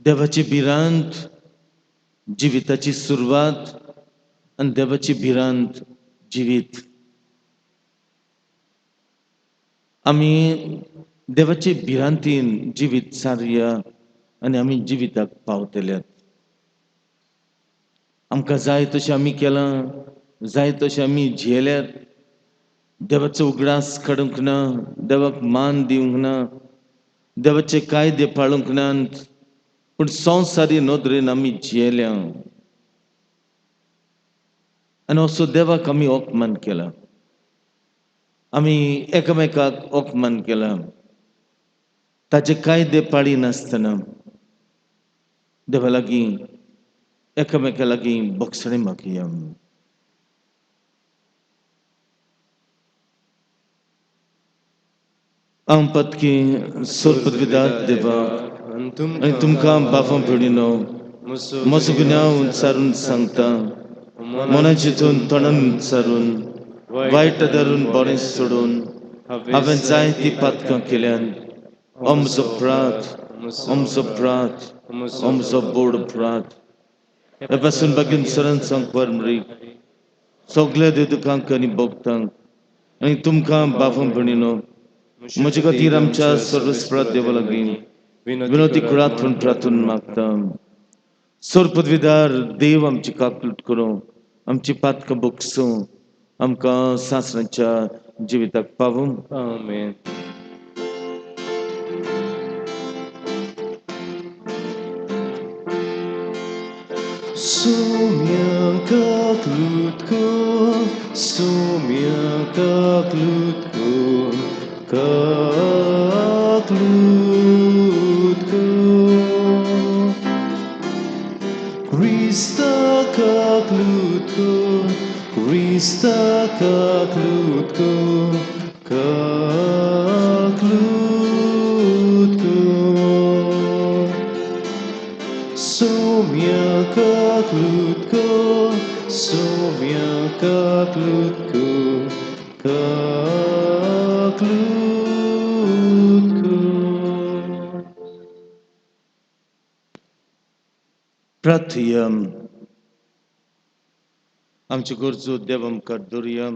देवाची भिरांत जिविताची सुरवात आनी देवाची भिरांत जिवीत. आमी देवाचे भिरांतीन जिवीत सारया आनी आमी जिविताक पावतल्यात. आमकां जाय तशें आमी केलां, जाय तशें आमी जियेल्यात. देवाचो उगडास काडूंक ना, देवाक मान दिवंक ना, देवाचे कायदे पाळूंक नात, पूण संवसारी नदरेन आमी जियेल्या आनी असो देवाक आमी अपमान केला, आमी एकामेकाक अपमान केला. ताचे कायदे पाळी नासतना देवा लागीं एकामेका लागीं बक्षणें मागया. हांव पतकी सोरपदविदार देवा आनी तुमकां बाफां भयणीनो म्हजो गुन्यांव उंचारून सांगता, मनाचेतून तोंडान उच्चारून वायट धरून बरें सोडून हांवें जायतीं पातकां केल्यान. हो म्हजो अपराध, हो म्हजो अपराध, हो म्हजो बोड अपराध. हे पासून बागीन सरान सांगपार मरी सगल्या देवदुखांक आनी भोगतांक आनी तुमकां बाफां भयणीनो म्हजे खातीर आमच्या सर्वस्प्रात देवा लागीं विनोती कुळात म्हूण प्रार्थून मागता. सोरपदविदार देव आमची काकलूट करूं, आमची पातकां बगसूं, आमकां सासणाच्या जिविताक पावूं. आमेन. Sumia kaklutko, sumia kaklutko, kaklutko. Krista kaklutko, Krista kaklutko, kaklutko. Sumia kaklutko, sumia kaklutko, kaklutko. प्रार्थया. आमच्यो गरजो देवा मुखार दवरुया.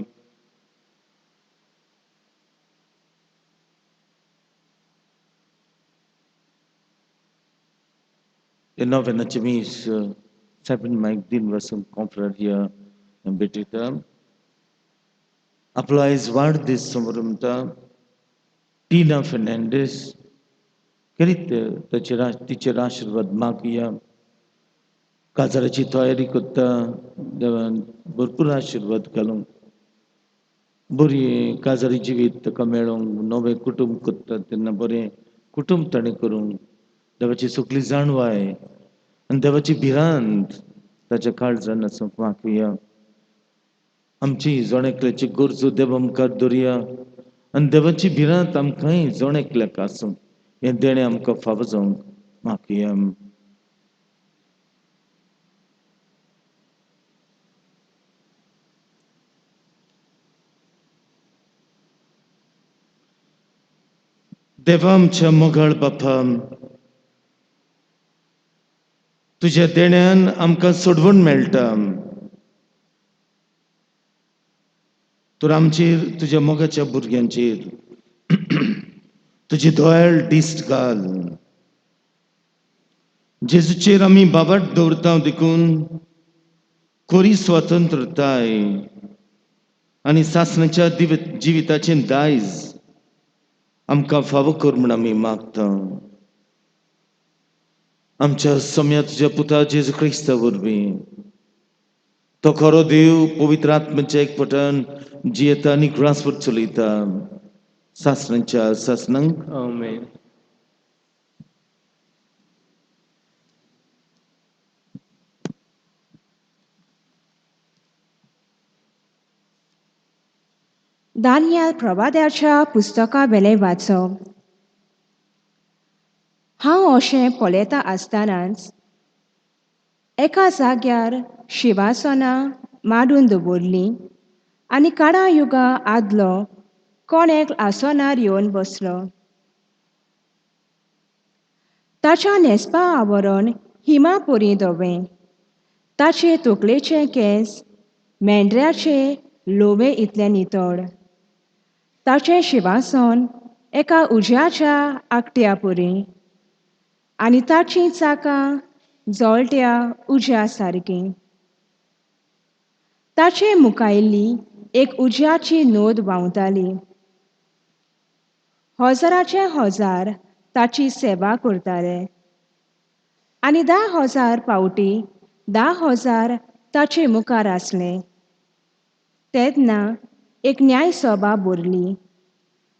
हे नोवेनाचें मीस सायबीण मायक दिन वसून कॉन्फ्रादिया भेटयता. आपलो आयज वाडदीस समरमता टिना फेर्नांडीस करीत ताचेर तिचेर आशिर्वाद मागया. काजाराची तयारी करता, देवान भरपूर आशिर्वाद घालूंक, बरी काजारी जिवीत ताका मेळोंक, नवें कुटूंब करता तेन्ना बरें कुटूंब ताणें करूंक, देवाची सगली जाणवाय आनी देवाची भिरांत ताच्या काळजान आसूंक मागया. आमची जण एकल्याची गरजो देवा मुखार दवरुया आनी देवाची भिरांत आमकांय जण एकल्याक आसूंक हें देणें आमकां फावो जावंक मागया. देवा आमच्या मोगाळ बापा, तुज्या देण्यान आमकां सोडवण मेळटा. तर आमचेर तुज्या मोगाच्या भुरग्यांचेर तुजी दयाळ दिश्ट घाल. जेजूचेर आमी बाबाट दवरता देखून खरी स्वतंत्रताय आनी सासणाच्या जिविताचें दायज आमकां फावो कर म्हूण आमी मागता. आमच्या सम्या तुज्या पुता जेजू क्रिस्ता वरवीं, तो खरो देव पवित्र आत्म्याच्या एकपटान जियेता आनी ग्रासवर चलयता सासणाच्या सासणांक. आमेन. दानियाल प्रवाद्याच्या पुस्तका वेलें वाचप. हांव अशें पळयता आसतनाच एका जाग्यार शिवासनां मांडून दवरलीं आनी काळा युगा आदलो कोण एक आसनार येवन बसलो. ताच्या न्हेसपा आवरण हिमा परी धवें, ताचे तकलेचे केंस मेंढऱ्याचे लोवे इतले नितळ, ताचें शिवासन एका उज्याच्या आकट्या परी आनी ताचीं चाकां जळट्या उज्या सारकीं. ताचे मुखायल्ली एक उज्याची नोद व्हांवताली. हजाराचे हजार ताची सेवा करताले आनी 10,000 पावटी 10,000 ताचे मुखार आसले. तेन्ना एक न्यायसभा भरली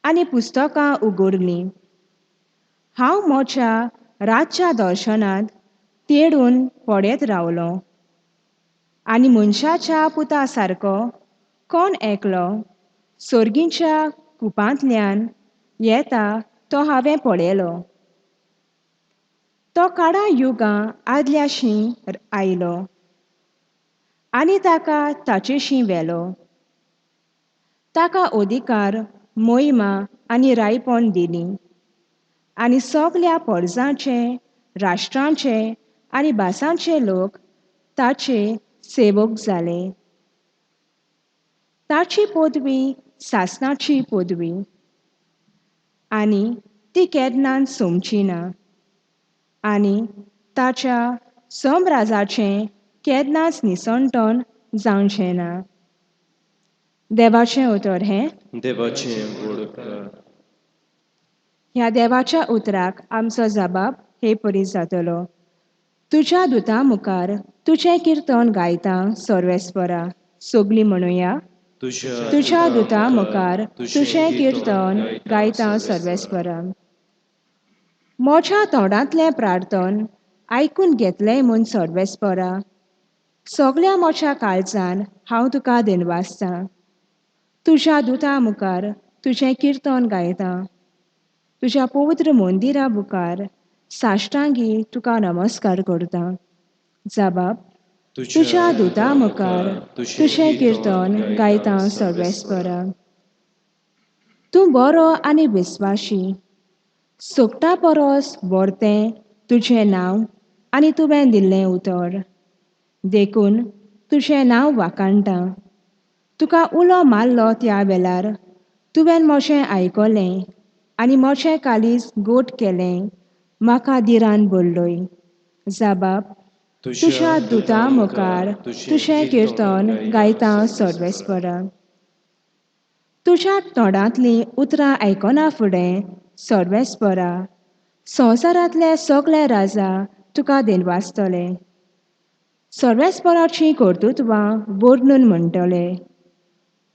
आनी पुस्तकां उगडलीं. हांव म्हज्या रातच्या दर्शनांत तेडून पळयत रावलो आनी मनशाच्या पुता सारको कोण एकलो सर्गीच्या कुपांतल्यान येता तो हांवें पळयलो. तो काळा युगां आदल्याशी आयलो आनी ताका ताचेशी व्हेलो. ताका अधिकार, मोहिमा आनी रायपण दिली आनी सगल्या पोरजांचे, राष्ट्रांचे आनी भासांचे लोक ताचे सेवक जाले. ताची पदवी सासणाची पदवी आनी ती केन्नाच सोंपची ना आनी ताच्या सम्राजाचें केन्नाच निसणटण जावचें ना. देवाचें उतर हें. देवाचें व्हड उपकार. ह्या देवाच्या उतराक आमचो जबाब हे परी जातलो. तुज्या दुता मुखार तुजें किर्तन गायता सर्वेस्परा. सगलीं म्हणुया. तुज्या दुता मुखार तुजें किर्तन गायता सर्वेस्परा. म्हज्या तोंडांतलें प्रार्थन आयकून घेतलें म्हूण सर्वेस्परा, सगल्या म्हज्या काळजान हांव तुका दिनवासतां. तुज्या दुता मुखार तुजें किर्तन गायता. तुज्या पवित्र मंदिरा मुखार साश्टांगी तुका नमस्कार करता. जबाब. तुज्या दुता मुखार तुजें किर्तन गायता सर्वेस्परा. तूं बरो आनी विस्वाशी, सोगटा परस व्हरतें तुजें नांव आनी तुवें दिल्लें उतर, देखून तुजें नांव वाखाणटा. तुका उलो मारलो त्या वेळार तुवें म्हजें आयकलें आनी म्हजें काळीज गोट केलें, म्हाका धिरान भरलोय. जबाब. तुज्या दुता मुखार तुजें किर्तन गायता सर्वेस्परा. तुज्या तोंडांतलीं उतरां आयकना फुडें सर्वेस्परा, संवसारांतले सगले राजा तुका दिनवासतले. सर्वेस्पराचीं कर्तृत्वां वर्णून म्हणटले.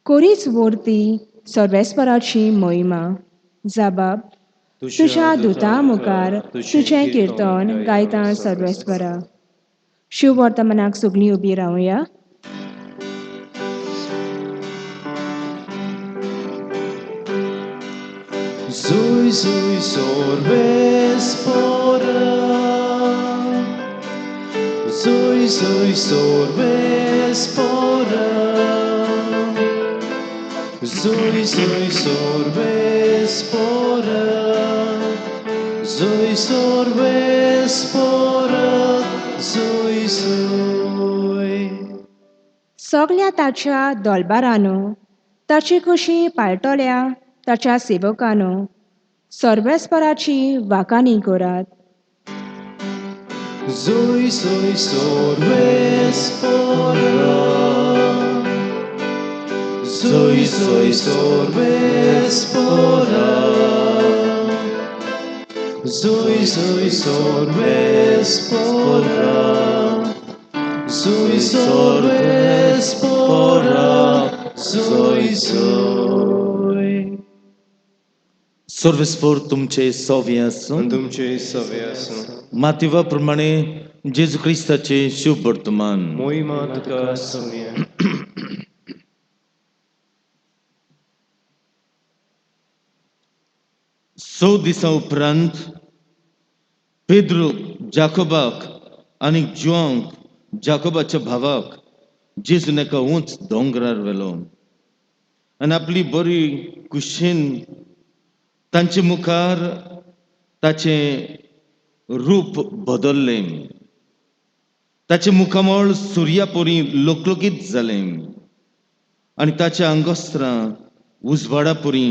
कोरीच वर्ती सर्वेस्पराची महिमा. जबाब. तुज्या दुता मुखार तुजें किर्तन गायता सर्वेस्परा. शिववर्तमानाक सगलीं उबी रावया. Zui, zui, sorbes pora. Zui, zui, sorbes pora. Zui, zui, sorbes pora. Zui, sorbes pora. Zui, zui. सगल्या ताच्या दोलबारानो, ताची कुशी पाळटल्या ताच्या सेवकानो, सर्वेस्पराची वाखाणी करात. Zui, zui, sorbes pora. Zui, zui, sorbes pora. Zui, zui, sorbes pora. Zui, sorbes pora. Zui, zui. सर्वेस्पर तुमचे सवे आसूं. तुमचे सवे आसूं. मातिवा प्रमाणे जेजू क्रिस्ताचे शुभ वर्तमान. मोहिमा तुका सवया. स दिसां उपरांत पेद्रूक, जाकोबाक आनी जुआंक, जाकोबाच्या भावाक, जेजून एका उंच दोंगरार व्हेलो आनी आपली बरी कुशीन तांचे मुखार ताचें रूप बदल्लें. ताचें मुखामळ सुर्यापरी लकलकीत जालें आनी ताच्या आंगवस्त्रां उजवाडापरी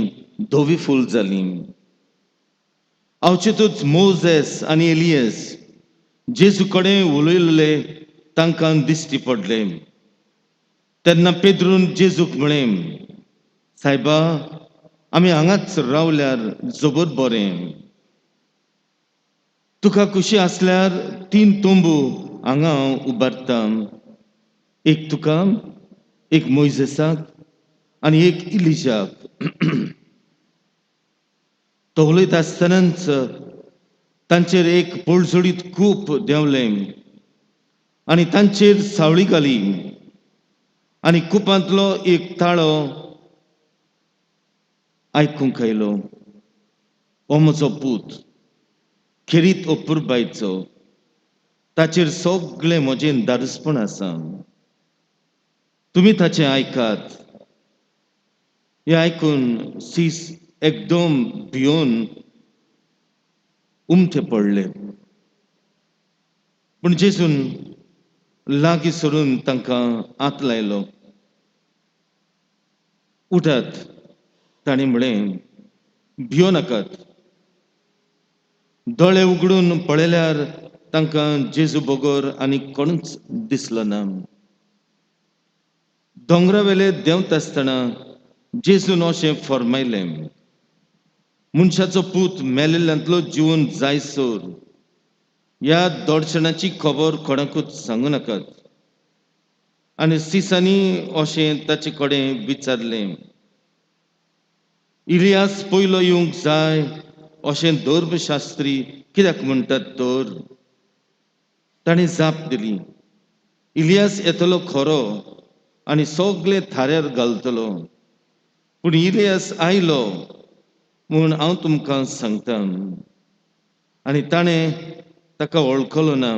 धवी फूल जालीं. अवचितूच मोजेस आनी एलियस जेजू कडेन उलयल्ले तांकां दिश्टी पडले. तेन्ना पेद्रून जेजूक म्हळें, सायबा, आमी हांगाच रावल्यार जबर बरें. तुका खुशी आसल्यार 3 तंबू हांगा हांव उबारता, एक तुका, एक मोयजेसाक आनी एक इलिजाक. तो उलयता आसतनाच तांचेर एक पळजडीत कूप देंवलें आनी तांचेर सावळी घाली आनी कुपांतलो एक ताळो आयकूंक आयलो, हो म्हजो पूत, खेरीत अपुरबायचो, ताचेर सगळें म्हजें धाडसपण आसा, तुमी ताचें आयकात. हें आयकून सीस एकदम भियोन उमथे पडले. पूण जेजून लागीं सरून तांकां हात लायलो. उठात, ताणें म्हळें, भियो नाकात. दोळे उगडून पळयल्यार तांकां जेजू बगर आनी कोणूच दिसलो ना. दोंगरावेले देंवता आसतना जेजून अशें फर्मायलें, मनशाचो पूत मेलेल्यांतलो जिवन जायसर ह्या दर्शनाची खबर कोणाकूच सांगू नाकात. आनी सिसांनी अशें ताचे कडेन विचारलें, इलियास पयलो येवंक जाय अशें धर्मशास्त्री कित्याक म्हणटात तर? ताणें जाप दिली, इलियास येतलो खरो आनी सगळे थाऱ्यार घालतलो, पूण इलियास आयलो म्हूण हांव तुमकां सांगता. आनी ताणें ताका वळखलो ना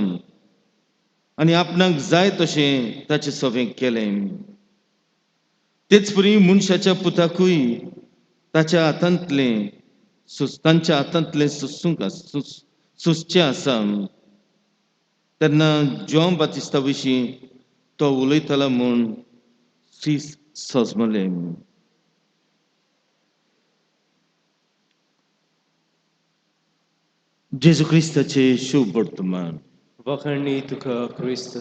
आनी आपणाक जाय तशें ताचें सवें केलें. तेच परी मनशाच्या पुताकूय ताच्या हातांतलें तांच्या हातांतलें सोसूंक सोसचें आसा. तेन्ना जॉन बातिस्ता विशीं तो उलयतालो म्हूण सीस सजमलें. जेजू क्रिस्ताचे शुभ वर्तमान. वखणी तुका क्रिस्त.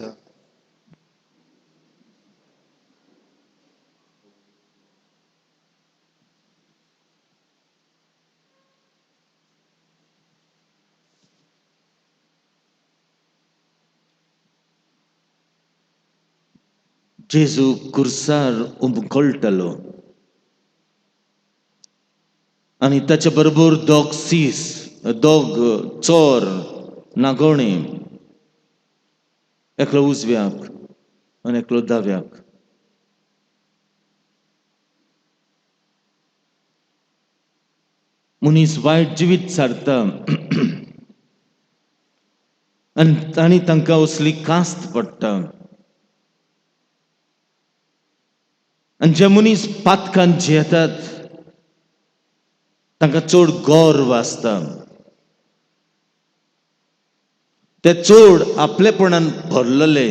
जेजू कुर्सार उमकळटालो आनी ताचे बरोबर दोग सीस, दोग चोर नागोणे, एकलो उजव्याक आनी एकलो दाव्याक. मनीस वायट जिवीत सारता आनी तांकां असली कास्त पडटा. आनी जे मनीस पातकान जियेतात तांकां चड गर्व आसता, ते चड आपलेपणान भरलेले.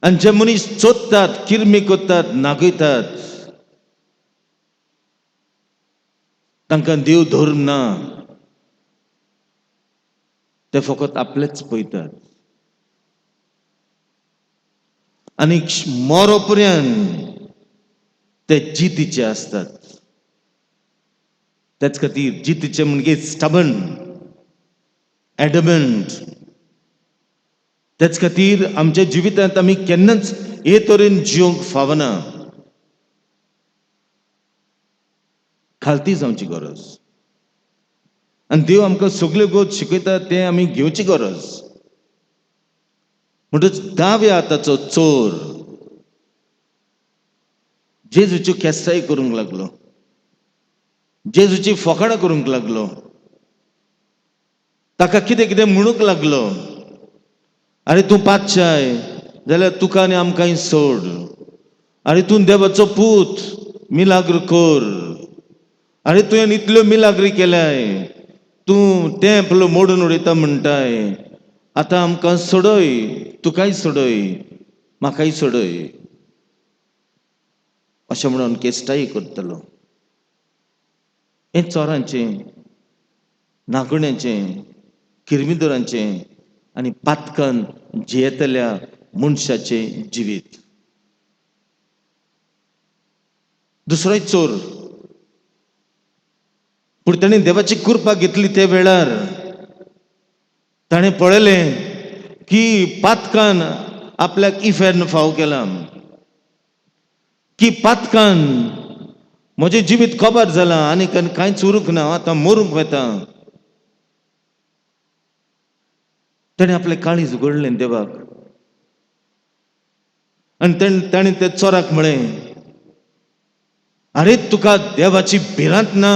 आनी जे मनीस चोदतात, किरमी करतात, नागयतात, तांकां देव धर्म ना, ते फकत आपलेच पळयतात. आनी मरो पर्यंत ते जितीचे आसतात. त्याच खातीर जितीचे म्हणजे स्टबन, एडमंट. त्याच खातीर आमच्या जिवितांत आमी केन्नाच हे तरेन जिवंक फावना, खालती जावची गरज. आनी देव आमकां सगल्यो गोत शिकयता तें आमी घेवची गरज. म्हणटच दाव्या हाताचो चोर जेजूच्यो केसाय करूंक लागलो, जेजूची फकाणां करूंक लागलो, ताका कितें कितें म्हणूंक लागलो. आरे तूं पातशाय जाल्यार तुका आनी आमकांय सोड, आरे तूं देवाचो पूत मिलाग्र कर, आरे तुवें इतल्यो मिलाग्री केल्याय, तूं तेंपल मोडून उडयता म्हणटाय, आतां आमकां सोडय, तुकाय सोडय, म्हाकाय सोडय, अशें म्हणून केश्टाय करतलो. हें चोरांचें, नागण्याचें, किर्मिदोरांचें आनी पातकान जियेतल्या मनशाचें जिवीत. दुसरोय चोर, पूण ताणें देवाची कृपा घेतली. त्या वेळार ताणें पळयलें की पातकान आपल्याक इफेर्न फाव केलां, की पातकान म्हजें जिवीत खबर जालां आनी कांयच उरूंक ना, आतां मरूंक वता. ताणें आपलें काळीज उगडलें देवाक आनी ताणें त्या चोराक म्हळें, आरे तुका देवाची भिरांत ना,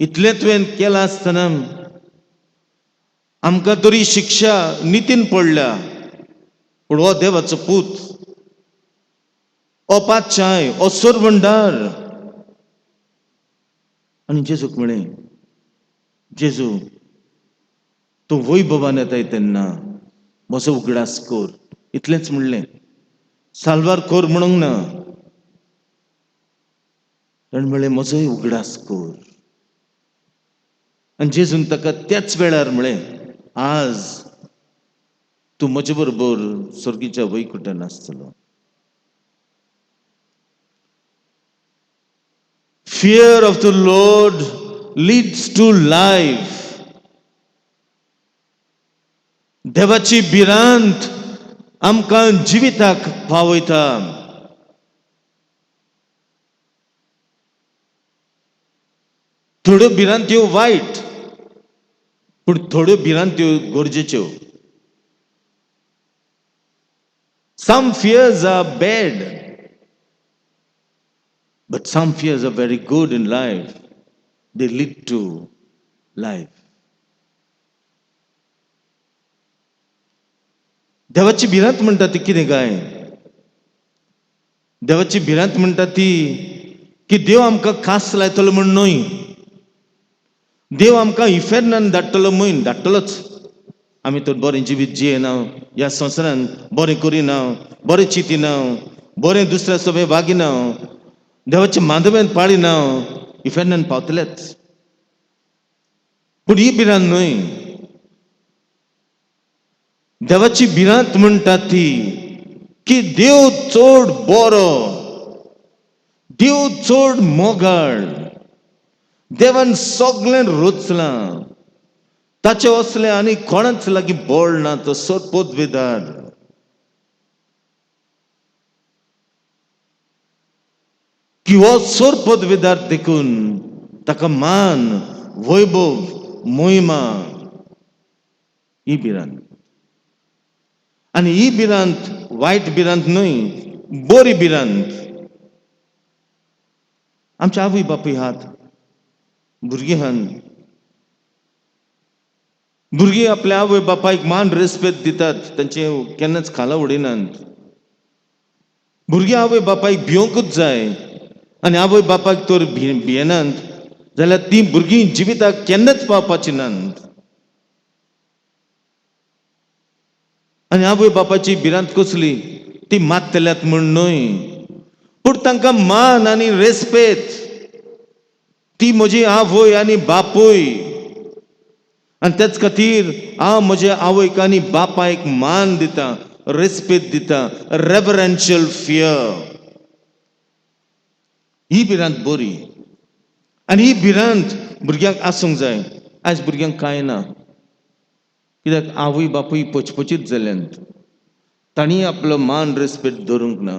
इतलें तुवें केलां आसतना आमकां तरी शिक्षा नितीन पडल्या, पूण हो देवाचो पूत, हो पातशाय, हो सोरवंडार. आनी जेजूक म्हळें, जेजू तूं वैभवान येताय तेन्ना म्हजो उगडास कर. इतलेंच म्हणलें, साल्वार कर म्हणूंक ना. ताणें म्हणलें, म्हजोय उगडास कर. आनी जेजून ताका त्याच वेळार म्हळें, आज तूं म्हजे बरोबर सर्गीच्या वैकुटान आसतलो. Fear of the Lord leads to life. देवाची भिरांत आमकां जिविताक पावयता. थोड्यो भिरांत्यो वायट, पूण थोड्यो भिरांत्यो गरजेच्यो. Some fears are bad, but some fears are very good in life. They lead to life. देवाची भिरांत म्हणटा ती कितें काय? देवाची भिरांत म्हणटा ती की देव आमकां खास लायतलो म्हूण न्हय, देव आमकां इफेर्नान धाडटलो म्हूण, धाडटलोच. आमी तर बरें जिवीत जियेना, ह्या संवसारान बरें करिना, बरें चिंतिना, बरें दुसऱ्या सभे वागिना, देवाच्या माधव्यान पाळिना, इफेर्नान पावतलेच. पूण ही भिरांत न्हय. देवाची भिरांत म्हणटा ती की देव चड बरो, देव चड मोगाळ, देवान सगळें रचलां, ताचें असलें आनी कोणाच लागीं बळ ना, तो पदवेदार. की हो सोर पदवेदार देखून ताका मान, वैभव, मोहिमा, ही भिरांत. आनी ही भिरांत वायट भिरांत न्हय, बरी भिरांत. आमच्या आवय बापूय हात भुरगीं हान, भुरगीं आपल्या आवय बापायक मान रेस्पेद दितात, तांचे केन्नाच खाला उडयनात. भुरगीं आवय बापायक भिवंकूच जाय, आनी आवय बापायक तर भियेनात जाल्यार तीं भुरगीं जिविताक केन्नाच पावपाची नात. आनी आवय बापायची भिरांत कसली? ती मारतल्यात म्हूण न्हय, पूण तांकां मान आनी रेस्पेद. ती म्हजी आवय आनी बापूय, आनी तेच खातीर हांव म्हज्या आवयक आनी बापायक मान दिता, रेस्पेद दिता, रेवरेन्शियल फियर. ही भिरांत बरी, आनी ही भिरांत भुरग्यांक आसूंक जाय. आयज भुरग्यांक कांय ना, कित्याक आवय बापूय पचपचीत जाल्यात, तांणी आपलो मान रेस्पेद दवरूंक ना.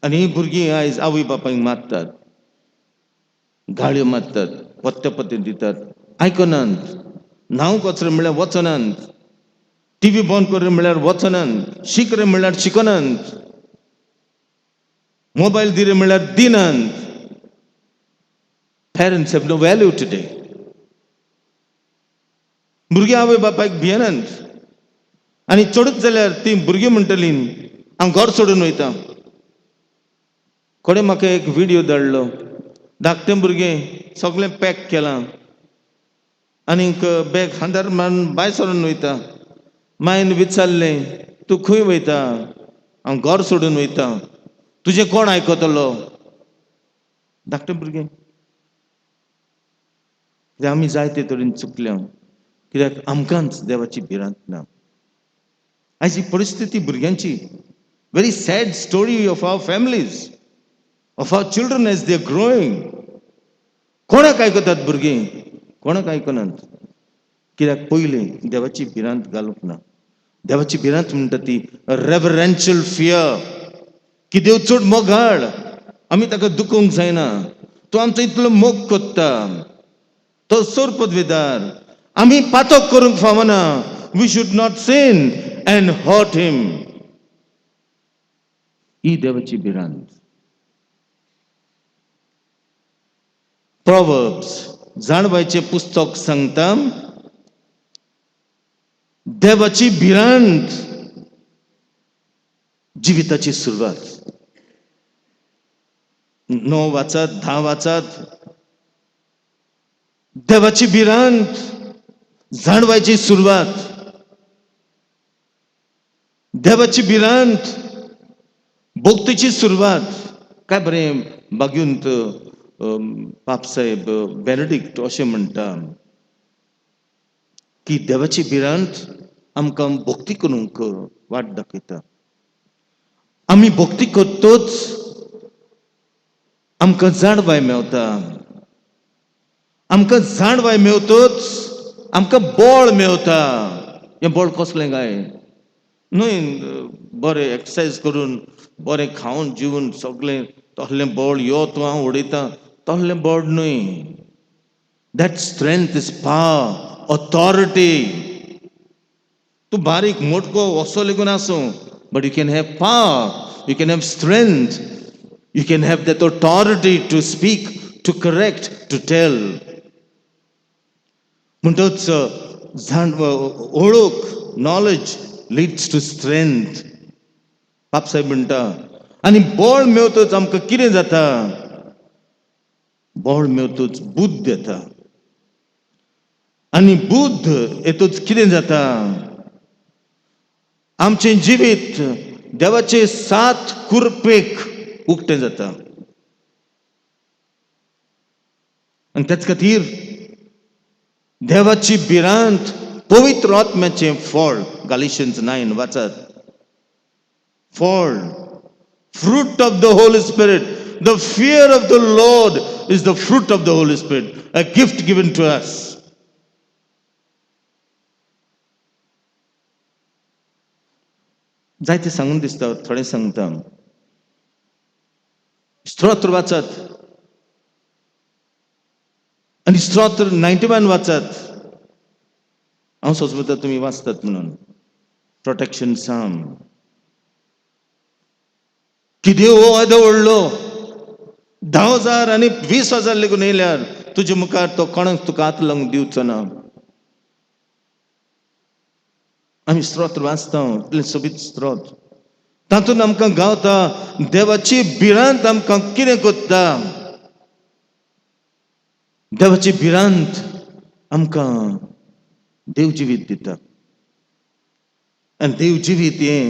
आनी ही भुरगीं आयज आवय बापायक मारतात, गाळयो मारतात, पत्ते पत्ते दितात, आयकनात, न्हावंक वच रे म्हणल्यार वचनात, टिवी बंद कर म्हणल्यार वचनात, शीक रे म्हणल्यार शिकनात, मोबायल दी रे म्हणल्यार दिनात. Parents have no value today. भुरगीं आवय बापायक भियेनात, आनी चडूच जाल्यार तीं भुरगीं म्हणटलीं हांव घर सोडून वयता. कोणें म्हाका एक व्हिडियो धाडलो, धाकटें भुरगें सगळें पॅक केलां, आनीक बॅग खांदार मारून भायर सरून वयता. मायन विचारलें, तूं खंय वयता? हांव घर सोडून वयता. तुजें कोण आयकतलो? धाकटें भुरगें. कित्याक आमी जायते तरेन चुकल्या, कित्याक आमकांच देवाची भिरांत ना. आयज ही परिस्थिती भुरग्यांची, very sad story of our families, of our children as they growing. कोणाक आयकतात भुरगीं? कोणाक आयकनात. कित्याक पयलीं देवाची भिरांत घालूंक ना. देवाची भिरांत म्हणटा ती रेवरेन्शियल फियर, की देव चड मोगाळ, आमी ताका दुखोवंक जायना. तो आमचो इतलो मोग कोत्ता, तो सोर पदवेदार, आमी पातक करूंक फावना. We should not sin and hurt him. ही देवाची भिरांत. प्रोवर्ब्स, जाणवायचें पुस्तक सांगता, देवाची भिरांत जिविताची सुरवात. 9 वाचात, 10 वाचात. देवाची भिरांत जाणवायची सुरवात. देवाची भिरांत भक्तीची सुरवात. काय बरें बागयूंत पापसाहेब बेनेडिक्ट अशें म्हणटा की देवाची भिरांत आमकां भक्ती करूंक वाट दाखयता. आमी भक्ती करतच आमकां जाणवाय मेवता. आमकां जाणवाय मेवतच आमकां बळ मेवता. हें बळ कसलें काय न्हय, बरें एक्सरसायज करून, बरें खावन जेवन सगळें तसलें बळ यो तूं हांव उडयता तसलें बळ न्हय. That strength is power, authority. तूं बारीक मोटको असो लेगून आसूं, but you can have power, you can have strength, you can have that authority to speak, to correct, to tell. म्हणटच जाण ओळख, नॉलेज लिड्स टू स्ट्रेंथ. बापसाहेब म्हणटा, आनी बळ मेवतच आमकां कितें जाता? बळ मेवतच बुद्ध येता. आनी बुद्ध येतच कितें जाता? आमचें जिवीत देवाचे सात कुरपेक उक्तें जाता. आनी तेच खातीर देवाची भिरांत पवित्र आत्म्याचें फळ. गालिशन्स 9 वाचात. फळ, fruit of the Holy Spirit. The fear of the Lord is the fruit of the Holy Spirit, a gift given to us. जायते सांगून दिसता, थोडें सांगता. स्तोत्र वाचात आनी स्तोत्र 91 वाचात. हांव सोजमता तुमी वाचतात म्हणून. प्रोटेक्शन साम. की देव हो येदो व्हडलो, 10,000 आनी 20,000 लेगून येयल्यार तुजे मुखार तो कोणाक तुका हात लावंक दिवचो ना. आमी स्त्रोत वाचता, इतलें सोबीत स्त्रोत, तातूंत आमकां गावता देवाची भिरांत आमकां कितें करता. देवाची भिरांत आमकां देव जिवीत दिता आनी देव जिवीत हें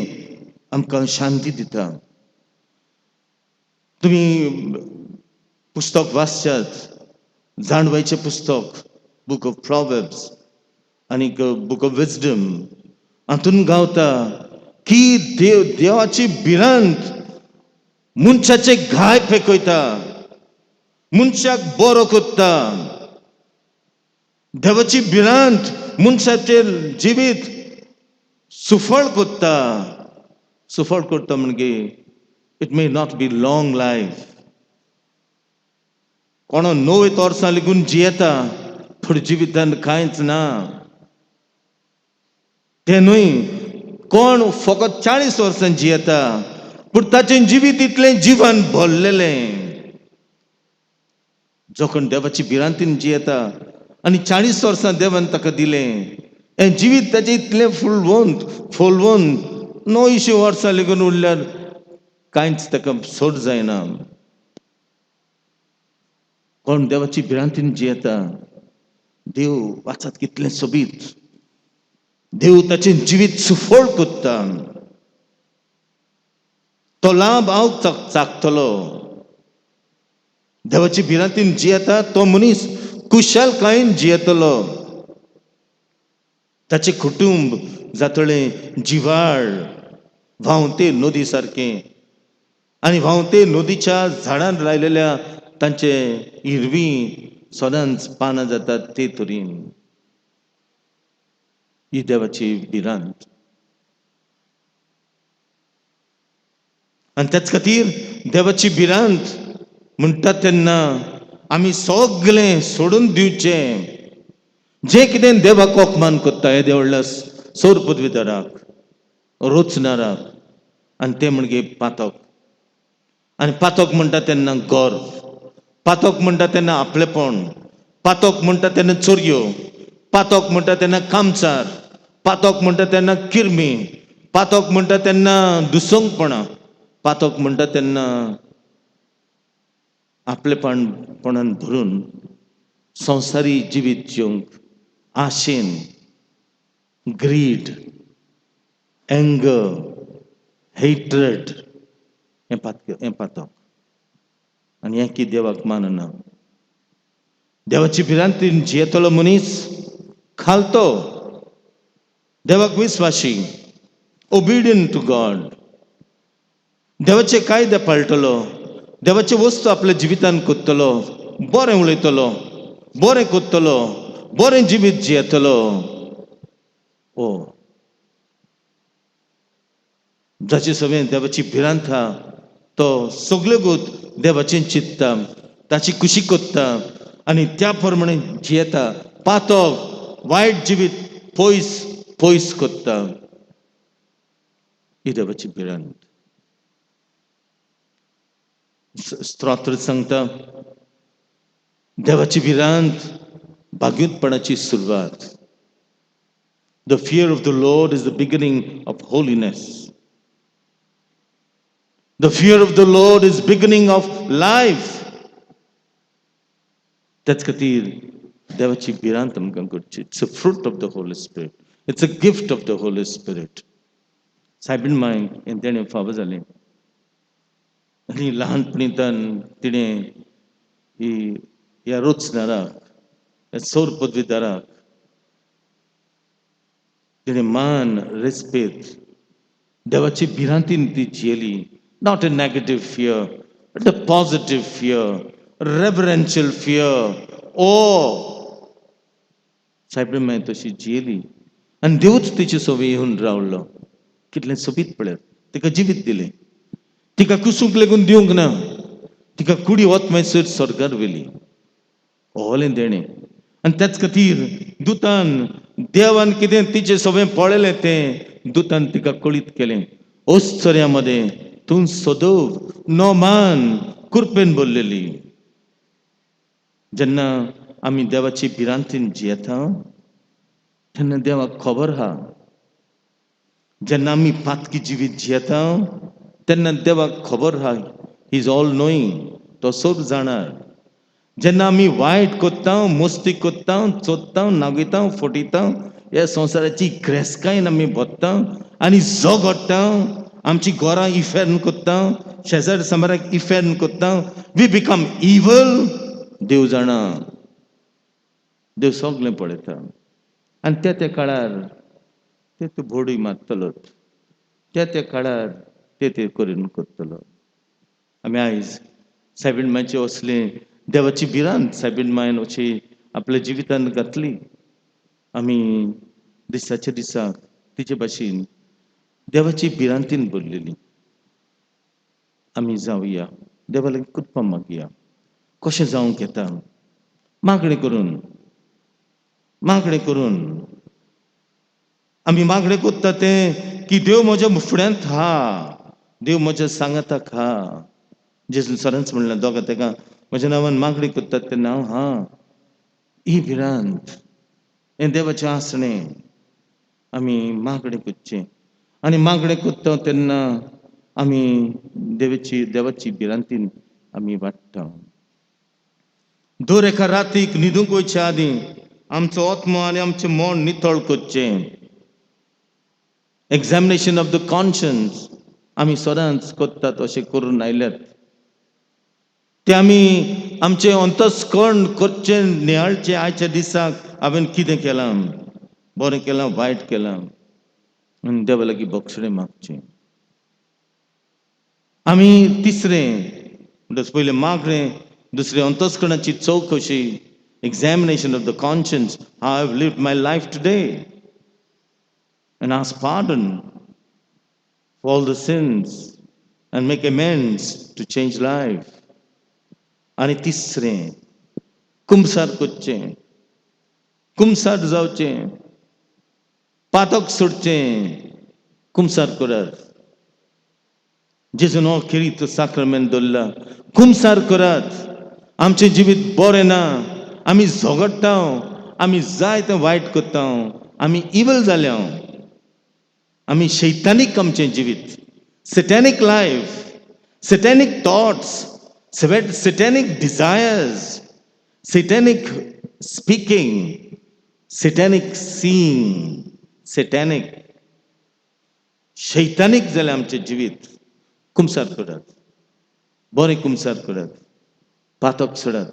आमकां शांती दिता. तुमी पुस्तक वाचशात, जाणवायचें पुस्तक, बूक ऑफ प्रोवर्ब्स आनी बूक ऑफ विजडम, हातून गावता की देव देवाची भिरांत मनशाचे घाय पेकयता, मनशाक बरो करता. देवाची भिरांत मनशाचें जिवीत सुफळ करता. सुफळ करता म्हणजे it may not be long life. कोणो 90 वर्सां लेगून जियेता, पूण जिवितान कांयच ना. तें न्हय, कोण फकत 40 वर्सां जियेता, पूण ताचें जिवीत इतलें जिवन भरलेलें. जो कोण देवाची भिरांतीन जियेता आनी 40 वर्सां देवान ताका दिलें, हें जिवीत ताचें इतलें फुलवंत फुलवंत 900 वर्सां लेगून उरल्यार कांयच ताका सोड जायना. कोण देवाची भिरांतीन जियेता, देव वाचात कितलें सोबीत. देव ताचें जिवीत सुफळ कोत्ता. तो लांब हांव चाकतलो. देवाची भिरांतीन जियेता तो मनीस कुशलकायेन जियेतलो. ताचें कुटुंब जातलें जिवाळ व्हांवते नदी सारकें आनी व्हांवते नदीच्या झाडान लायलेल्या तांचे हिरवी सदांच पानां जातात ते तरेन. ही देवाची भिरांत. आनी त्याच खातीर देवाची भिरांत म्हणटा तेन्ना आमी सगळें सोडून दिवचें जें कितें देवाक अपमान करता. येदे व्हडल्या सौर पदवीदाराक, रोचणाराक. आनी तें म्हणजे पातक. आनी पातक म्हणटा तेन्ना गर्व, पातक म्हणटा तेन्ना आपलेपण, पातक म्हणटा तेन्ना चोरयो, पातक म्हणटा तेन्ना कामचार, पातक म्हणटा तेन्ना किर्मी, पातक म्हणटा तेन्ना दुसंगपणां, पातक म्हणटा तेन्ना आपलेपणान भरून संवसारी जिवीत जिवंक आशेन, ग्रीड, एंगर, हेट्रेड हें हें पातक. आनी हें की देवाक मानना. देवाची भिरांतीन जियेतलो मनीस खालतो, देवाक विस्वाशी, ओबिडियंट टू गॉड, देवाचे कायदे पाळटलो, देवाचे वस्तू आपल्या जिवितान कोत्तलो, बरें उलयतलो, बरें कोत्तलो, बरें जिवीत जियेतलो. ओ जाचे सवें देवाची भिरांत आहा तो सगल्यो गोत देवाचें चिंतता, ताची खुशी कोत्ता आनी त्या प्रमाणे जियेता. पातक, वायट जिवीत पयस पयस कोत्ता. ही देवाची भिरांत. स्तोत्र सांगता देवाची भिरांत भाग्योतपणाची सुरवात. The fear of the Lord is the beginning of holiness. The fear of the Lord is beginning of life. त्याच खातीर देवाची भिरांत आमकां करची. It's a fruit of the Holy Spirit. It's a gift of the Holy Spirit. सायबीण माय हें तेणें फावो जालें आनी ल्हानपणींतान तिणें ही ह्या रोचणाराक, ह्या सौर पदवीदाराक तिणें मान, रेस्पेद, देवाची भिरांतीन ती जियेली. Not a negative fear but a positive fear, reverential fear. ओ सायबीण माय तशी जियेली आनी देवूच तिचे सोबी येवन रावलो. कितलें सोबीत पळयात. तिका जिवीत दिलें, तिका कुसूंक लेगून दिवंक ना. तिका कुडी वत मागीर स्वर्गार व्हेली. ओलें देणें. आनी त्याच खातीर दुतान, देवान कितें तिचें सगळें पळयलें तें दुतान तिका कळीत केलें. ओश्चर्या मदें तूं सदव नोमान कुरपेन भरलेली. जेन्ना आमी देवाची भिरांतीन जियेता तेन्ना देवाक खबर आहा. जेन्ना आमी पातकी जिवीत जियेता तेन्ना देवाक खबर आहा. Is all knowing. तो सोब जाणार. जेन्ना आमी वायट कोत्ता, मस्ती कोत्ता, चोत्ता, नागयता, फटयता, ह्या संवसाराची ग्रेसकायेन आमी भोत्ता आनी झगडटा, आमची घरां इफेर्न कोत्ता, शेजार समाराक इफेर्न कोत्ता, we become evil. देव जाणा. देव सगळें पळयता आनी त्या त्या काळार ते तूं बोडूय मारतलो, त्या त्या काळार ते ते करून करतलो. आमी आयज सायबीण मायचे असले देवाची भिरांत सायबीण मायन अशी आपल्या जिवितान घातली. आमी दिसाच्या दिसाक तिचे भाशेन देवाची भिरांतीन भरलेली आमी जावया. देवा लागीं कृपा मागया. कशें जावंक येता? मागणें करून, मागणें करून. आमी मागणें कोत्ता तें की देव म्हज्या फुड्यांत हा, देव म्हज्या सांगाताक हा. जेजून सरांच म्हणलें, दोगां तेका म्हज्या नांवान मागणी करतात तेन्ना हांव हा. ही भिरांत, हें देवाचें आसणें. आमी मागणें करचें आनी मागणें करता तेन्ना आमी देवाची भिरांतीन आमी वाडटा. दर एका रातीक न्हिदूंक वयच्या आदीं आमचो आत्मो आनी आमचें मन नितळ करचें. एग्जामिनेशन ऑफ the conscience आमी सदांच करतात अशें करून आयल्यात. ते आमी आमचें अंतस्कर्ण करचें, नियाळचें. आयच्या दिसाक हांवें कितें केलां, बरें केलां, वायट केलां, आनी देवा लागीं बक्षणें मागचें. आमी तिसरें म्हणटच पयलें मागणें, दुसरें अंतस्करणाची चवकशी, examination of the conscience, how I have lived my life today, and ask pardon for all the sins and make amends to change life. आनी तिसरें कुमसार करचें, कुमसार जावचें, पातक सोडचें, कुमसार करात. जेजून हो खेरीत साक्रमेंत दवरला. कुमसार करात. आमचें जिवीत बरें ना, आमी झगडटा, आमी जाय तें वायट करता, आमी इवल जाल्या, आमी शैतानीक आमचें जिवीत, satanic life, satanic thoughts, satanic desires, satanic speaking, satanic seeing, satanic, शैतानीक जालें आमचें जिवीत. कुमसार करात, बरें कुमसार करात, पातक सोडात,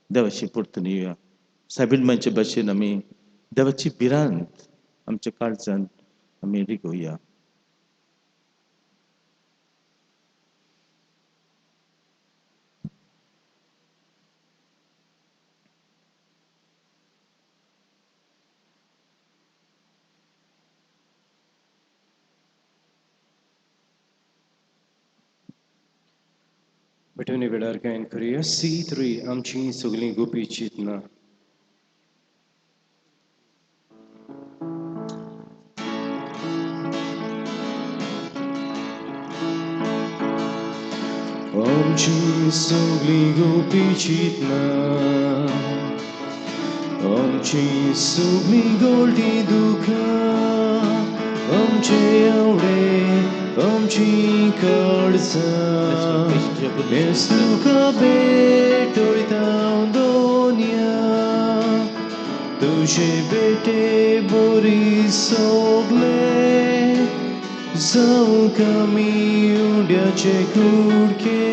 देवाशी परतून येवया. सायबीण भाशेन आमी देवाची भिरांत आमच्या काळजान आमी रिगोवया. भटवणे वेळार गायन करुया C3 आमची सगळीं गोपी चिंतना. आमची सगळीं गोपी चिंतना, आमची सगळीं गोल्डी दुखां, आमचे आवडे, आमची काळजां, तुका भेटयता दोनया, तुजे बेटे बोरी सगळे जावंक आमी उड्याचे कुडके,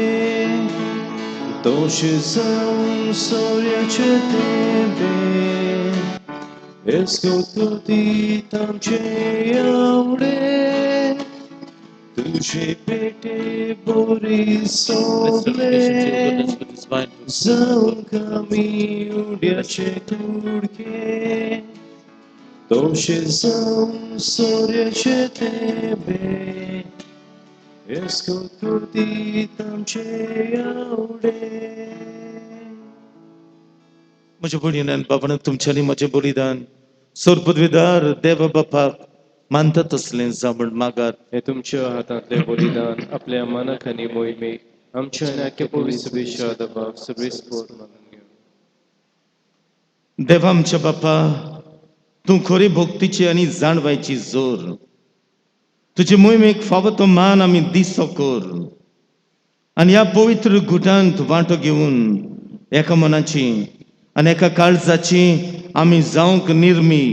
तशें जावन सोऱ्याचे तेंपे, एस्कोतीत आमचे आवडे, तुजे पेटे बोरी सगळे जावंक आमी उड्याचे कुडके, तशें जावन सोऱ्याचे तेंपे, एस्कोतीत आमचे आवडे. म्हज्या बळिदान बाबान तुमच्यांनी म्हजें बलिदान सोरपदवीदार देवा बापाक मानता तसलें जावं मागात. हे तुमच्या हातांतलें बलिदान आपल्या मनाक आनी मोहिमेक आमच्या आनी आख्या पवित्र सभेच्या दबाव सगळे मानून घेवं. देवा आमच्या बापा, तूं खरी भक्तीची आनी जाणवायची जोर, तुजे मोहिमेक फावो तो मान आमी दिसो कर, आनी ह्या पवित्र गुटांत वांटो घेवन एका मनाची आनी एका काळजाची आमी जावंक निर्मी.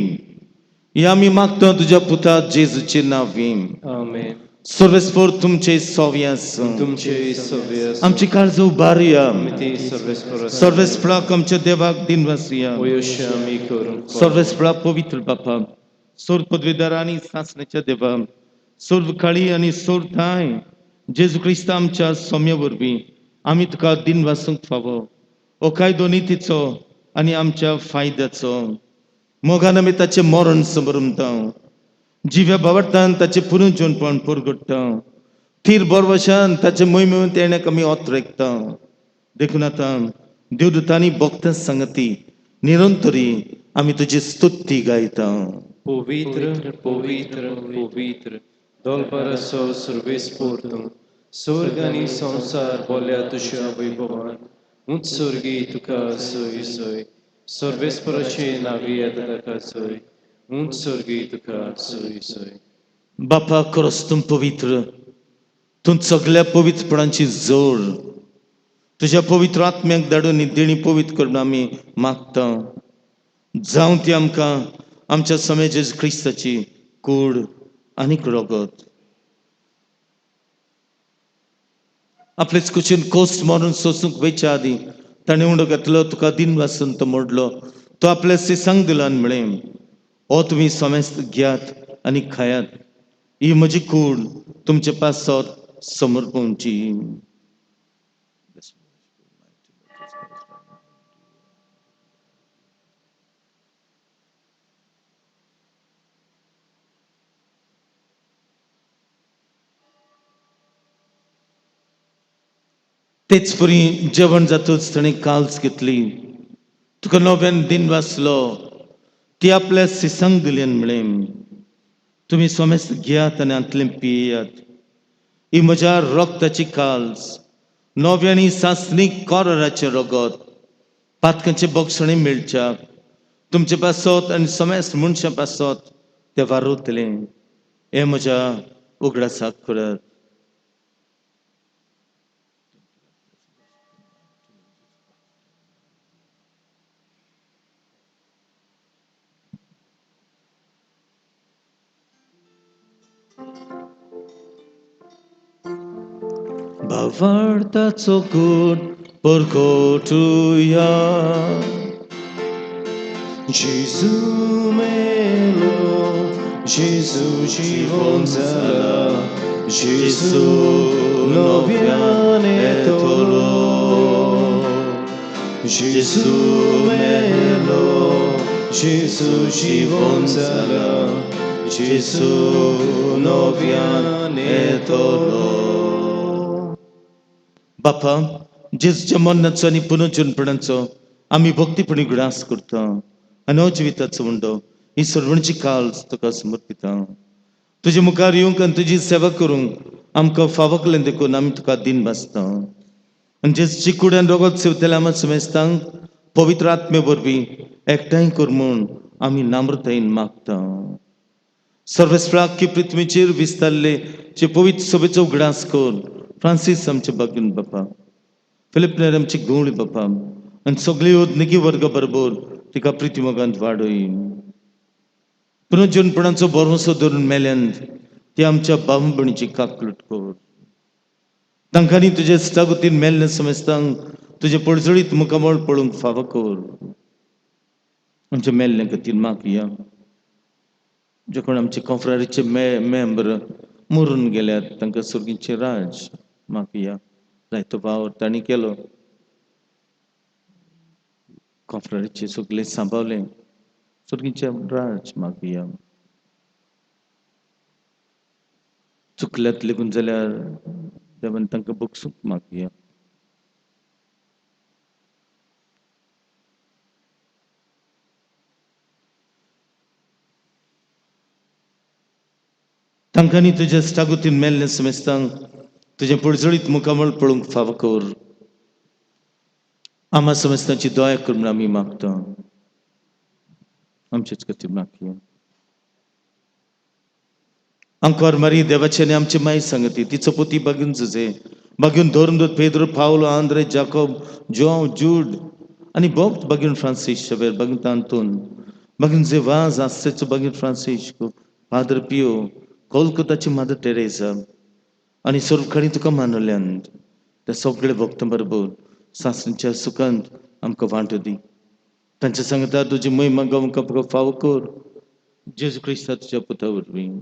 ही आमी मागता तुज्या पुता जेजूचे नांवी. आमेन. सर्वेस्पर तुमचे सोवी आसूं. तुमचे सगळे आसूं. आमची काळजां उबारुया. आमी ती सर्वेस्पर सर्वेस्पराक आमच्या देवाक दिनवासुया. वयोश्य आमी करूंक सर्वेस्परा पवित्र बापा, सोर पदवीदार आनी सासण्याच्या देवा, सर्व काळी आनी सोर ठांय जेजू क्रिस्त आमच्या सोम्या वरवीं आमी तुका दिनवासूंक फावो. हो कायदो नितीचो आनी आमच्या फायद्याचो. मोगान आमी ताचें मरण समरमता, जिव्या भावार्थान ताचें पुनर्जनपण परगट्टा, थीर बरवशान ताचे मोहिमेन तेणेक आमी ओतरेकता. देखून आतां देवदूतांनी भक्तां सांगती निरंतरी आमी तुजी स्तुती गायता. पवित्र पवित्र पवित्र दोलपराचो सर्वेस्पर तूं, स्वर्ग आनी संवसार बोल्या तुज्या वैभवान. उंच स्वर्गी तुका सोय सोय, सर्वेस्पराचे नावी येता ताका सोय, उंच स्वर्गी तुका सोय सोय. बापा खरोच तूं पवित्र, तूं सगल्या पवित्रपणाची जोड. तुज्या पवित्र आत्म्याक धाडून ही देणी पवित्र करून आमी मागता. जावं ती आमकां आमच्या समे जेजू क्रिस्ताची कूड आनीक रगत. आपलेच कुशीन कोस्ट मारून सोसूंक वयच्या आदीं ताणें उंडो घेतलो, तुका दिन वासून तो मोडलो, तो आपल्या सिसांक दिलो आनी म्हळें, हो तुमी समेस्त घेयात आनी खायात, ही म्हजी कूड तुमचे पासत समर्पणची. तेच परी जेवण जातूच ताणें काल्स घेतली, तुका नव्यान दिन वाचलो, ती आपल्या सिसांक दिली आनी म्हळें, तुमी समेस्त घेयात आनी हांतलें पियात, ही म्हज्या रक्ताची काल्स, नव्या आनी सासणीक कोराचें रगत, पातकांचे बक्षणे मेळच्या तुमचे पासत आनी समेस्त मनशां पासत तें वारवतलें, हें म्हज्या उगडासाक करात. भावार्थाचो गूण परगटुया. Gesù melo, Gesù जीवन जाला, Gesù नव्यान येतलो. Gesù melo, Gesù जीवन जाला, Gesù नव्यान येतलो. बापा, जेजूच्या मरणाचो आनी पुनर्जनपणाचो आमी भक्तीपणी गुणास करता आनी हो जिविताचो उंडो ही सर्वणची काल तुका समर्पिता. तुजे मुखार येवंक आनी तुजी सेवा करूंक आमकां फावो केलें देखून आमी तुका दिन भासता. आनी जेजूची कूड आनी रगत सेवतल्या आमच्या समेस्तांक पवित्र आत्मे वरवीं एकठांय कर म्हूण आमी नम्रतायेन मागता. सर्वस्प्राक्य पृथ्वीचेर विस्तारले जे पवित्र सभेचो उगडास कर फ्रांसीस आमचे बागून बापा, फिलिप नेर आमची गवळी बापा आनी सगळे निगी वर्ग बरोबर तिका प्रिती मोगांत वाडय. पुनर्जनपणाचो भरवंसो धरून मेल्यान ती आमच्या बावणीची काकलूट कर. तांकांनी तुजे स्टागुतीन मेल्ले समेस्तांक तुजे पडजळीत मुखामळ पळोवंक फावो कर. आमच्या मेल्ले खातीर मागया. जे कोण आमचे कोंफ्रारीचे मेंबर मरून गेल्यात तांकां सुर्गीचें राज मागया. जायतो वावर तांणी केलो, कोंफ्रारीचे सगळे सांबाळलें, सुर्गीचें राज मागया. चुकल्यात लेगून जाल्यार देवान तांकां बक्षूंक मागया. तांकांनी तुज्या स्टागुतीन मेल्ले समेस्तांक तुजें पडजळीत मुखामळ पळोवंक फावो कर. आमा समेस्तांची दया कर म्हूण आमी मागता. आमचेच खातीर मागया. आंकवार मारी देवाचे आनी आमची माय सांगती, तिचो पोती बागून जुजे, बागून धर्मदूत पेद्रो, पावलो, आंद्रे, जाकोब, जोंव, जूड आनी भक्त बागून फ्रांसीस शबेर, बागून तांतून, बागून जे वाज आस्तेचो बागून फ्रांसिस्को, फादर पियो, कोलकोताची मादर टेरेसा आनी सर्वखाणी तुका मानवल्यान त्या सगळे भक्तां बरोबर सासणच्या सुखांत आमकां वांटो दी. तांच्या सांगता तुजी महिमा गावंक आमकां फावो कर. जेजू क्रिस्ता तुज्या पुता वरवीं.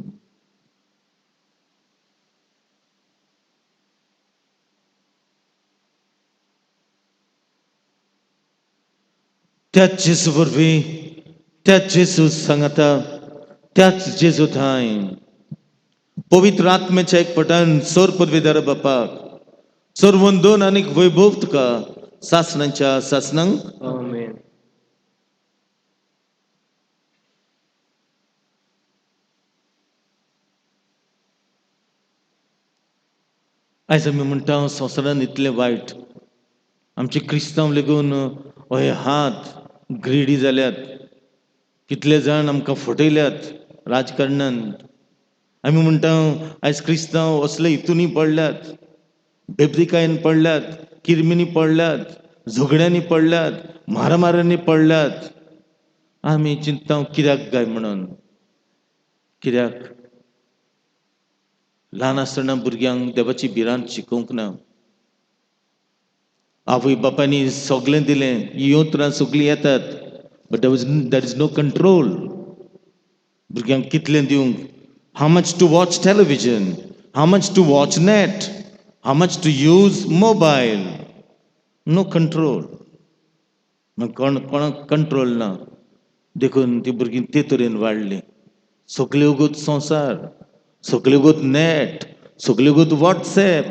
त्याच जेजू वरवीं, त्याच जेजू सांगता, त्याच जेजू ठांय पवित्र आत्म्याच्या एकपटान सोर पदवीदार बापाक सर्वंदोन आनीक वैभव तुका सासणांच्या सासणांक. आमेन. आयज आमी म्हणटा संवसारान इतलें वायट, आमचे क्रिस्तांव लेगून हे हात ग्रेडी जाल्यात, कितले जाण आमकां फटयल्यात राजकारणान. आमी म्हणटा आयज क्रिस्तांव असले हितूनी पडल्यात, बेबदीकायेन पडल्यात, किरमिनी पडल्यात, झगड्यांनी पडल्यात, मारामाऱ्यांनी पडल्यात. आमी चिंतता कित्याक काय म्हणून. कित्याक ल्हान आसतना भुरग्यांक देवाची भिरांत शिकोवंक ना. आवय बापायनी सगळें दिलें, ही उतरां सगळीं येतात, but there is no control. भुरग्यांक कितलें दिवंक, how much to watch television, how much to watch net, how much to use mobile, no control. कोण कोणाक कंट्रोल ना, देखून ती भुरगीं ते तरेन वाडलीं. सगळे वगत संवसार, सगळे वगत नॅट, सगळे वगत वॉट्सॅप.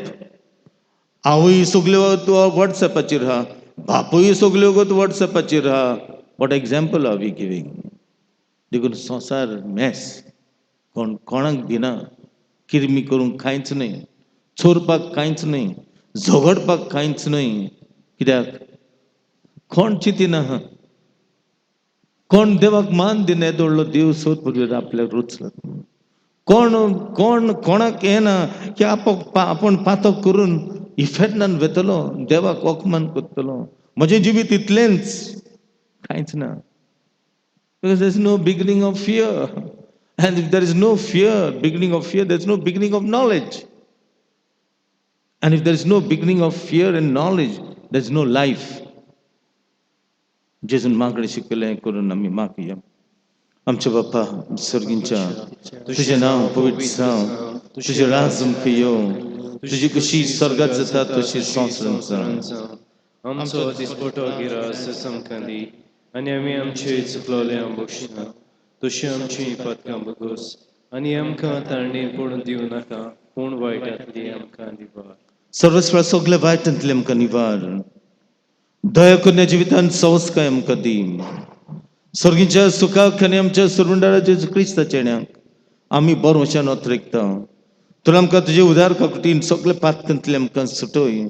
आवय सगळे वगत वॉट्सॅपाचेर आहा, बापूय सगळे वगत वॉट्सॅपाचेर आहा. What example are we giving? देखून संवसार मेस. कोण कोणाक भिना, किरमी करूंक कांयच न्हय, चोरपाक कांयच न्हय, झगडपाक कांयच न्हय. कित्याक कोण चिंतिना, कोण देवाक मान दिना. येदो व्हडलो देव सोद पुरवेर आपल्याक रुचला. कोण कोण कोणाक येना की आपूण पातक करून इफेर्नान वेतलो, देवाक अपमान करतलो. म्हजें जिवीत इतलेंच, कांयच ना. Because there is no beginning of fear. And if there is no fear, beginning of fear, there is no beginning of knowledge. And if there is no beginning of fear and knowledge, there is no life. जेजून मागणें शिकयलें करून आमी मागया. आमच्या बापा सर्गींच्या, तुजें नांव पवित्र जावं, तुजें राज आमकां येवं, तुजी खुशी स्वर्गात जाता तशी संवसारांत जावं. आमचो दिसपटो गिरास आमकां दी आनी आमी आमचे चुकलोले बक्षिना तशी आमची पदकां बगोस आनी आमकां तांणी पडून दिवं नाका, पूण वायटांतली आमकां दिवार. सर्वस्व सगळे वायटांतले आमकां निवार, दया करून जिवितान संस्काय आमकां दी. सर्गीच्या सुखाक आनी आमच्या सुरवंडाराच्या क्रिस्ताच्या येण्याक आमी बरोवच्यान अतरेकता. तुला आमकां तुजे उदार काकुटीन सगळे पातकांतले आमकां सुटय,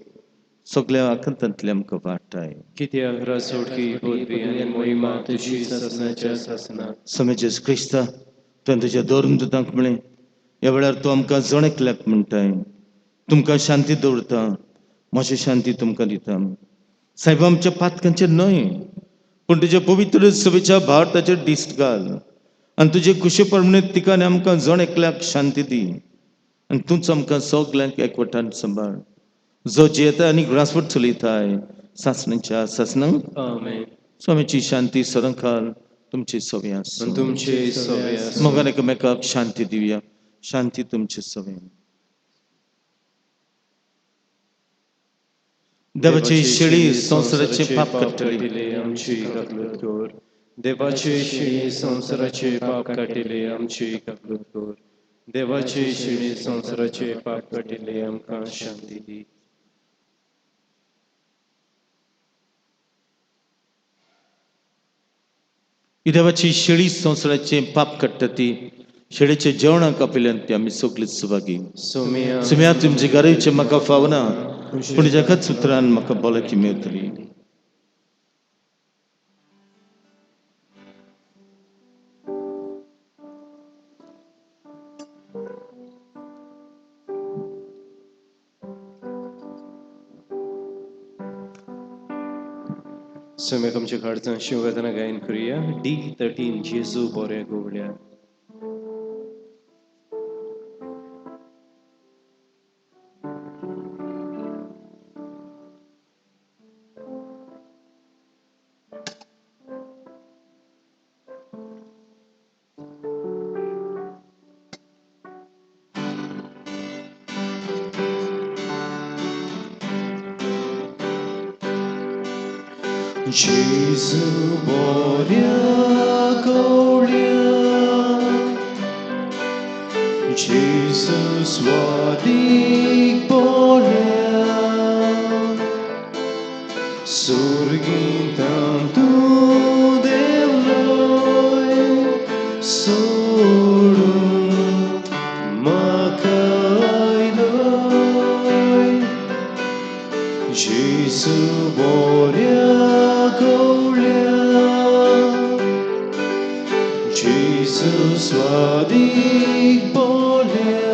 सगळ्या आकांतांतले आमकां वाटाय. कित्याक राजवटकी, पदवी आनी मोहिमा तुजी सासणाच्या सासणाक. स्वामी जेजू क्रिस्ता, तुवें तुज्या धर्मदूतांक म्हळें, ह्या वेळार तूं आमकां जण एकल्याक म्हणटाय, तुमकां शांती दवरता, म्हजी शांती तुमकां दिता. सायबा, आमच्या पातकांचेर न्हय, पूण तुज्या पवित्र सभेच्या भारताचेर दिश्ट घाल आनी तुजे खुशे प्रमाणे तिका आनी आमकां जण एकल्याक शांती दी आनी तूंच आमकां सगल्यांक एकवटान सांबाळ, जो जियेता आनी राजवट चलयताय सासणाच्या सासणाक. आमेन. स्वामीची शांती सदांकाळ तुमची सवे आसूं. आनी तुमचे सवे आसूं. मोगान एकामेकाक शांती दिवया. शांती तुमचे सवे. देवाची शेळी संवसाराचे पाप काडटली, आमची कबूल कर. देवाचे शेळी संवसाराचे पाप काडटले, आमची कबूल कर. देवाचे शेळी संवसाराचे पाप काडटले, आमकां शांती दी. ही देवाची शेळी संवसाराचे पाप काडटा, ती शेळीचे जेवणाक आपल्यान ती आमी सगळीच सुभागी. सोम्या, सुम्या, तुमचे घराचे म्हाका फावना, पूण एकाच उतरान म्हाका भलायकी मेळटली. सोम्याक आमच्या काळजान शिवगातना गायन करुया. D 13, जेजू बोऱ्या गोवल्या. जेजू बोऱ्या कवळ्या, जेजू स्वादीक बोऱ्या, सुर्गींतां तूं देवलोय सोडून म्हाका आयलोय. जेजू बोऱ्या कवळ्या, जेजू स्वादीक बोऱ्या,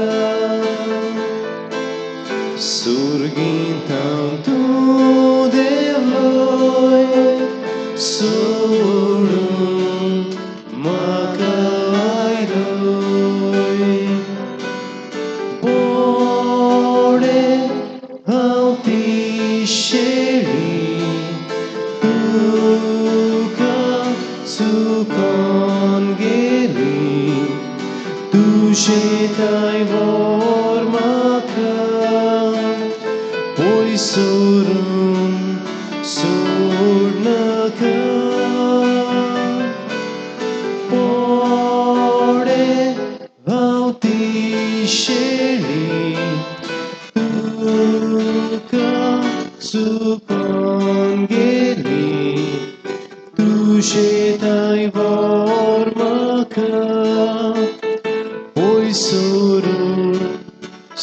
सुर्गींतां तूं देवलोय सोडून तुका चुकोन गेली तुशेताय व्हर म्हाका पयसरून सोडनाका पोडे हांव ती शेळी तुका चुकोन गेली तुशेताय व्हर म्हाका पयसरून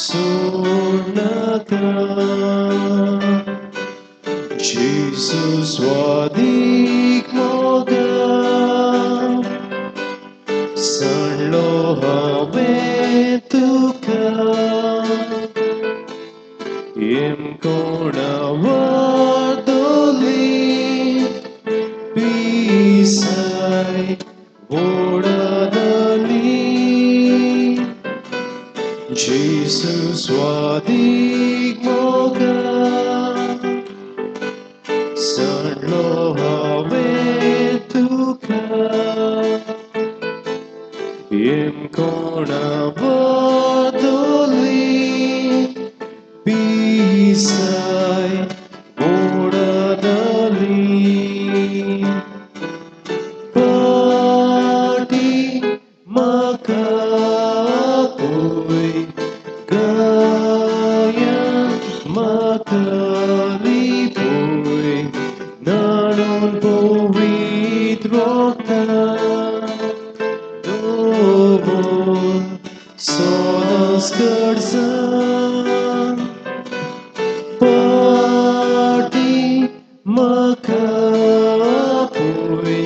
सोडनाका जेजू स्वादीक मोगा सांडलो हांवें तुका एम कोणा वादोली पिसाय ओडदली जेजू स्वादीक मोगा सांडलो हांवें तुका एम कोणा वादोली पिसाय ओडदली पाटी म्हाका पळय गाया म्हाका लिपय न्हाणोवन पवित्र रगतान दवर सदांच कडसान पाटी म्हाका पळय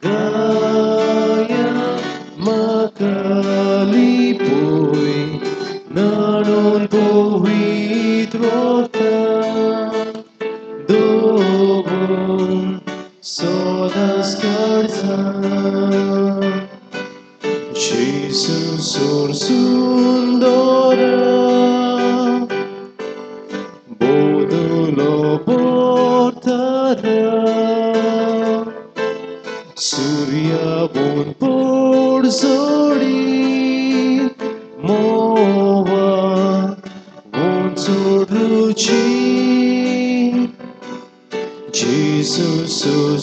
गाया म्हाका लिपय न्हाणोवन पवित्र रगतान दवर सदांच कडसान जेजू सोर सुंदरा बोदुलो बोतारा सूर्या बोन पोड सोडी मोवा बोन सोडुची जेजू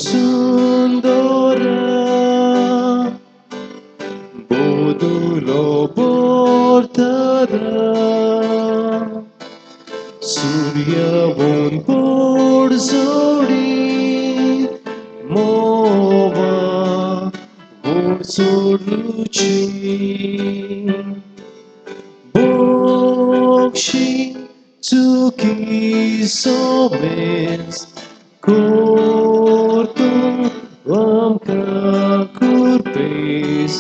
सुंदरा बोदुलो बोतारा सूर्या बोन पोड सोडी मोवा बोन सोडुची बोक्षी चुकी सोमेस कोर्तूं आमकां कुर्पेस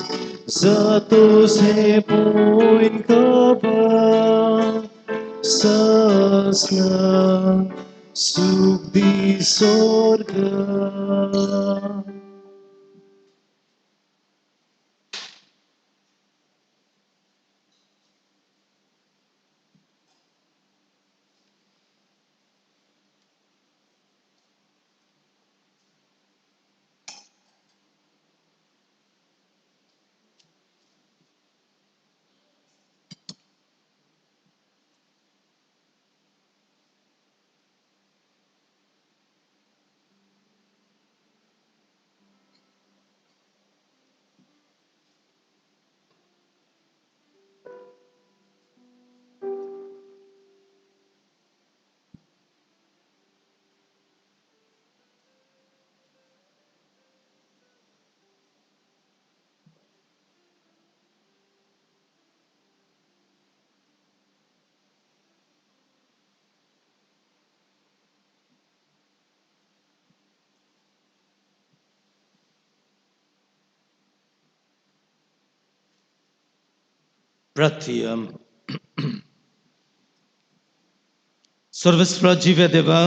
जातोस हें पळोवन खबर सासना सूख दी स्वर्गा. प्रार्थया. सर्वस्व जिव्या देवा,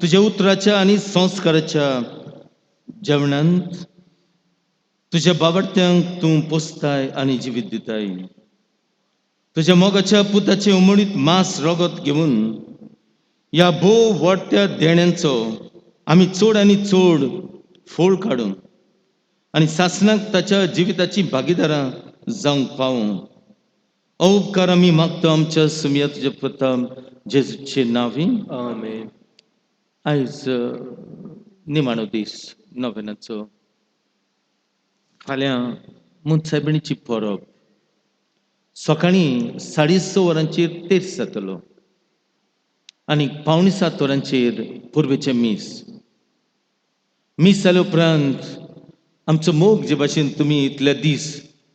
तुझ्या उतराच्या आणि संस्काराच्या जेवणांत तुझ्या बावडत्यांक तूं पोसताय आनी जिवीत दिताय. तुझ्या मोगाच्या पुताचे उमळीत मांस रगत घेवन ह्या भोव वाडट्या देण्यांचो आमी चड आनी चड फोळ काडूं आनी सासणाक ताच्या जिविताची भागीदारां जावंक पावूं. उपकार आमी मागता आमच्या सुमया तुज्या पुता जेजूचे नांवी. आमेन. आयज निमाणो दीस नोवेनाचो. फाल्यां मुनसायबिणीची परब. सकाळीं 6:30 वरांचेर तेर्स जातलो आनी 6:45 वरांचेर पुर्वेचें मीस. मीस जाल्या उपरांत आमचो मोग जे भाशेन तुमी इतले दीस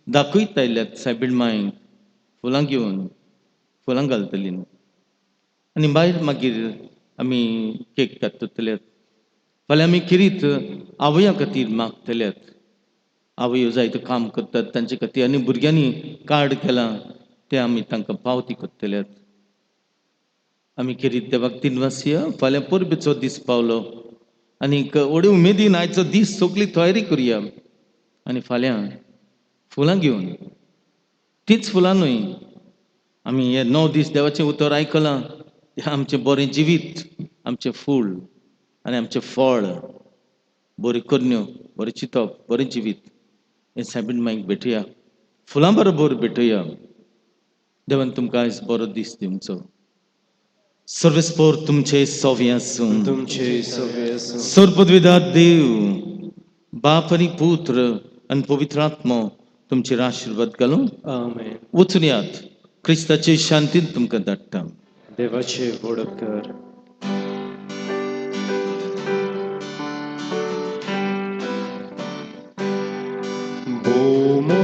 दाखयत आयल्यात सायबीण मांयक फुलां घेवन फुलां घालतलीं आनी भायर मागीर आमी केक काततले. फाल्यां आमी खेरीत आवया खातीर मागतल्यात. आवयो जायते काम करतात तांचे खातीर आनी भुरग्यांनी कार्ड केलां तें आमी तांकां पावती करतल्यात. आमी खेरीत देवाक दिनवासया. फाल्यां परबेचो दीस पावलो आनी व्हडे उमेदीन आयचो दीस सगळी तयारी करुया आनी फाल्यां फुलां घेवन, तीच फुलां न्हय, आमी हे 9 दीस देवाचें उतर आयकलां तें आमचें बरें जिवीत, आमचें फूल आनी आमचें फळ, बऱ्यो करण्यो, बरें चिंतप, बरें जिवीत हें सायबीण माईक भेटया, फुलां बरोबर भेटया. देवान तुमकां आयज बरो दीस दिवचो. सर्वेस्पोर तुमचे सोवे आसूं. तुमचे सवे आसूं. सर्वपदविदा देव बाप आनी पुत्र आनी पवित्र आत्मो तुमचेर आशिर्वाद घालूं. आमेन. वचून यात, क्रिस्ताचे शांतीन तुमकां धाडटा. देवाचे व्हड उपकार.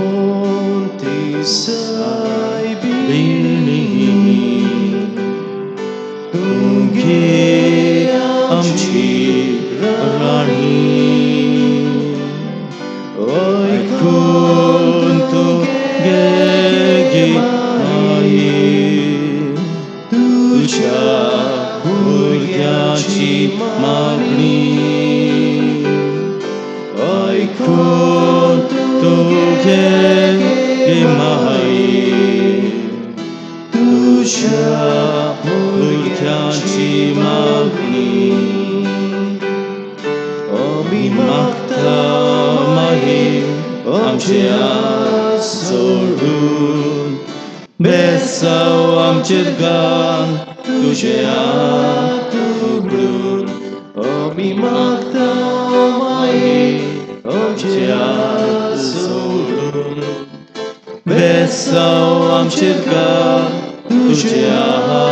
भोवमोंती सायबिणी तुगे आमची राणी, ऐकून तुगे गे माये, तुज्या भुरग्याची मागणी, ऐकून तुगे गे माये, तुज्या भुरग्याची मागणी. आमी मागता माये आमचे हात सोडून, बेसाव आमचेर घाल तुजे हात उगडून. आमी मागता माये आमचे हात सोडून, बेसाव आमचेर घाल तुजे हात